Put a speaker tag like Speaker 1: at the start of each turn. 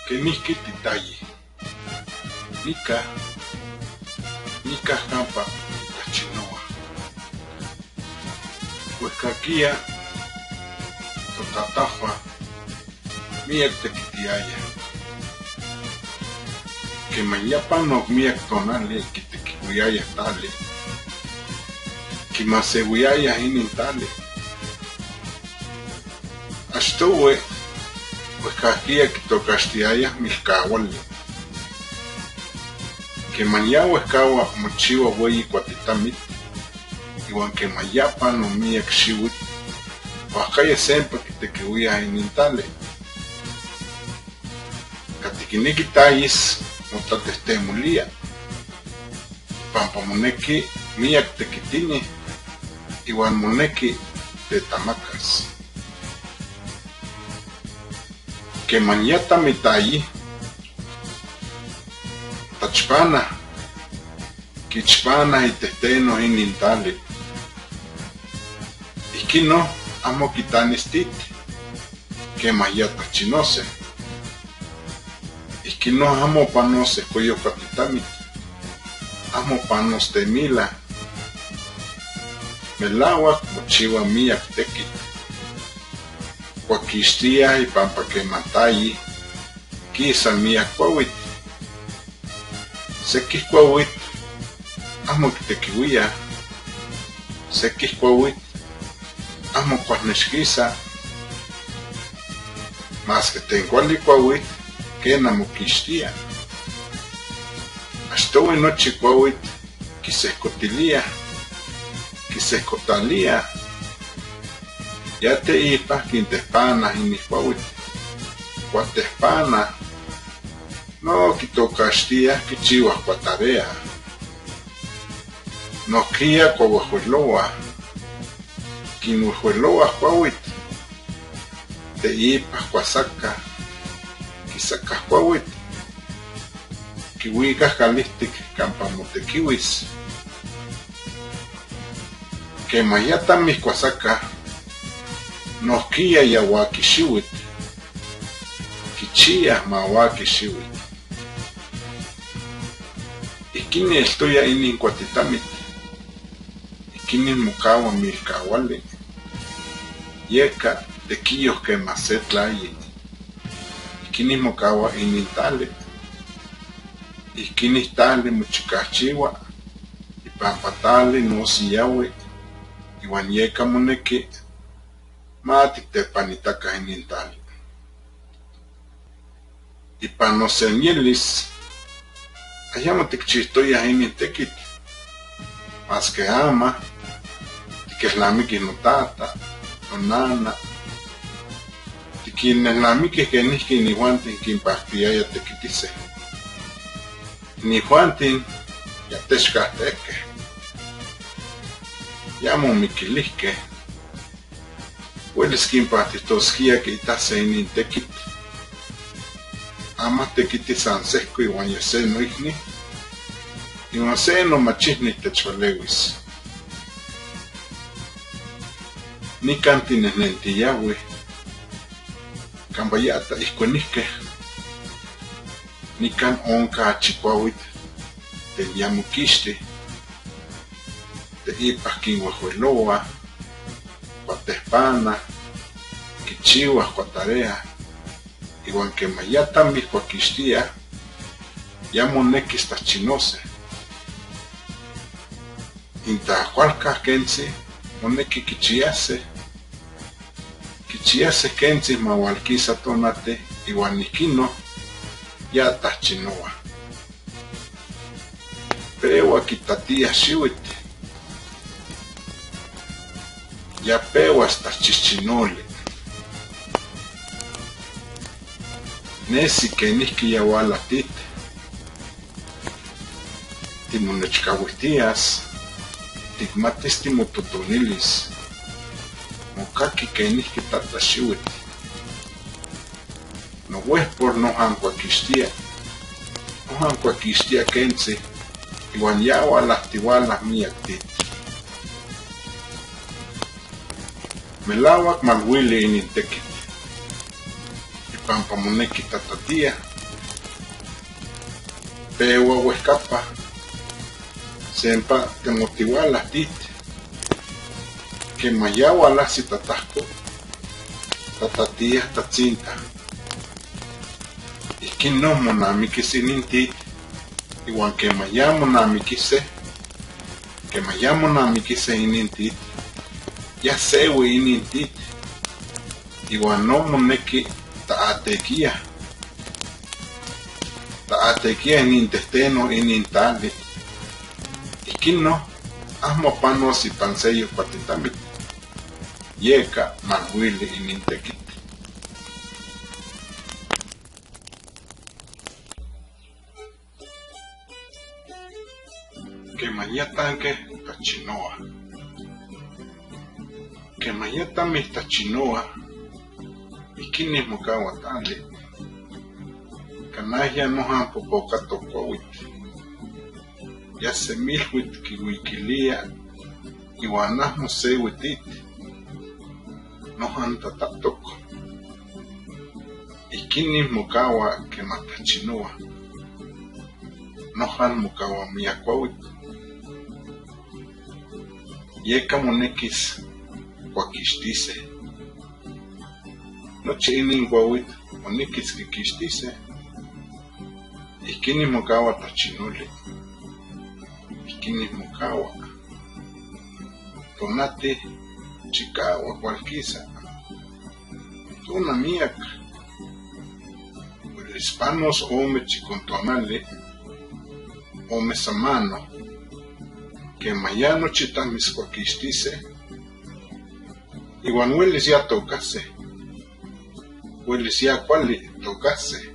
Speaker 1: Kenijqui titayi. Nica, nica campa titachinoa. Huejcaquia totatahua miyac tequitiaya. Queman ya panoc miyac tonali quitequihuiyaya tali. Quimasehuiyaya inin tali. Achtohui huejcajquiya quitocaxtiyaya milcahuali. Queman ya huejcahua mochihua hueyi cuatitamitl, ihuan queman ya pano miyac xihuitl, huajcaya sempa quitequihuiyaj inin tali. Cati quinequi tayis motlatejtemolía, pampa monequi miyac tequitini, ihuan monequi tetamacas. Queman ya tamitayi, tachpana, quichpana itehteno inin tali. Ihquino amo quitanis titl, queman ya tachinose. Ihquino amo panos sehcoyoc cuatitamitl, amo panos temila. Melahuac mochihua miyac tequitl. Cuaquixtiaj ipampa queman tayi, quisa miyac cuahuitl. Sequij cuahuitl amo quitequihuiyaj, sequij cuahuitl amo cualnexquisa. Masque tlen cuali cuahuitl quena moquixtía. Achtohui nochi cuahuitl quisehcotilía, quisehcotalía. Ya teipa quintehpanaj inin cuahuitl. Cuatehpanaj, no quitocaxtiaj quichihuaj cuatarea. Nohquiya cuahuejuelohuaj, quinuejuelohuaj cuahuitl. Teipa cuasacaj, quisacaj cuahuitl. Quihuicaj calihtic campa motequihuis. Queman ya tamij cuasacaj, nohquiya ya huaqui xihuitl. Quichiyaj ma huaqui xihuitl. Ihquini eltoya inin cuatitamitl. Ihquini mocahua milcahuali. Yeca tequiyoh quema se tlayi. Ihquini mocahua inin tali. Ihquini tali mochicajchihua, ipampa tali no siyahui, ihuan yeca monequi ma tictepanitaca inin tali. Ipan nosenielis, ayamo tikchihtoyaj inin tequitl, masque ama tiquelnamiquij notata, nonana, tiquinelnamiquij quenijqui inijuantin quinpactiyaya tequitise. Inijuantin ya techcajtejquej, ya momiquilihquej. Huelis quinpactijtosquía quiitase inin tequitl. Ama tequiti san sehco ihuan ya se noicni, ihuan se nomachihni techpaleuis. Nican tinehnentiyahui, campa ya taihcuenihquej. Nican onca chicuahuitl tlen ya moquixti. Teipa quinuejuelohuaj, cuatehpanaj, quichihuaj cuatarea, ihuan queman ya tamij cuaquixtiaj, ya monequis tachinose. Inta cualcaj quentzi, monequi quichiyase. Quichiyase quentzi ma hualquisa tonati ihuan ihquino ya tachinoa. Peua quitatia xihuitl. Ya peuas tachichinoli. Nesi quenijqui ya huala titl. Timonechcahuijtias, ticmatis timototonilis. Mocaqui quenijqui tata xihuitl. Nohuejpor nojan cuaquixtia. Nojan cuaquixtia quentzi, ihuan ya hualajtihuala miyac titl. Melahuac maluili inin tequitl. Ipampa monequi tatatia, Pewa huejcapa, sempa temotihuala tit. Quema ya hualajsi tatajco, tatatia tatzinta. Ijkin no monamikis inin tit, iwan quema ya monamikise inin tit, ya sewi inin tit, iwan no moneki taatequia. Taatequia inin tehteno inin tali. Ijkin no, amo panos ipan seyoc cuatitlamit. Yeka maluili inin tekit. Quema ya tanque tachinoa. Quema ya tamih tachinoa, ijkin mokaua tali. Canah ya nojan popocato cuauitl. Ya semilhuitl kihuiquilia iwan amo seui tit. Nojan tatahtoc. Ijkin mokaua quema tachinoa. Nojan mokaua miac cuauitl. Yeka monekis cuaquixtise. Nochi inin cuauitl monekis quiquixtise. Ijkin mokaua tachinoli. Ijkin mokaua. Tonati chicauac hualquisa. Tona miac. Uelis panos ome chicontonali, ome samano. Quema ya nochi tamis cuaquixtise, iwan uelis ya tocase. Uelis ya cuali tocase.